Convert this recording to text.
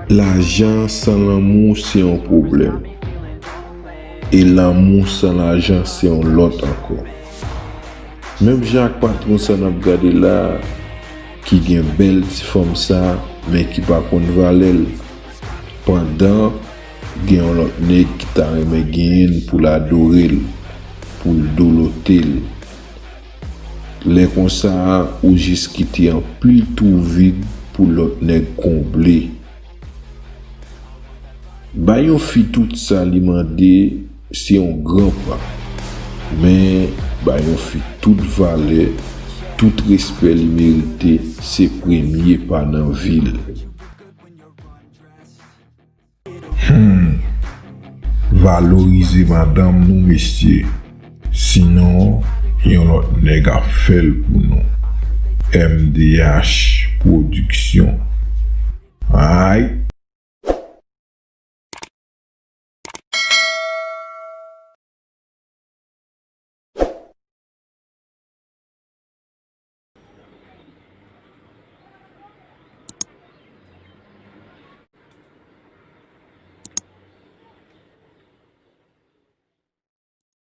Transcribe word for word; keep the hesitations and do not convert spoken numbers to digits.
Lajan san lanmou se yon pwoblèm. E lanmou san lajan se yon lòt ankò. Menm jan ak patwon sa n ap gade la a, ki gen bèl ti fanm sa, men ki pa konn valè l. Pandan gen yon lòt nèg ki ta renmen genyen l pou l adore l, pou l dolote l. Lè konsa a, ou jis kite anpil twou vid pou lòt nèg konble. Bay yon fi tout sa li mande, se yon gran pa. Men, bay yon fi tout valè, tout respè li merite, se premye pa nan vi l. Hmm. Valorize madanm nou, mesye. Sinon, yon lòt nèg ap fè l pou nou. M D H Production.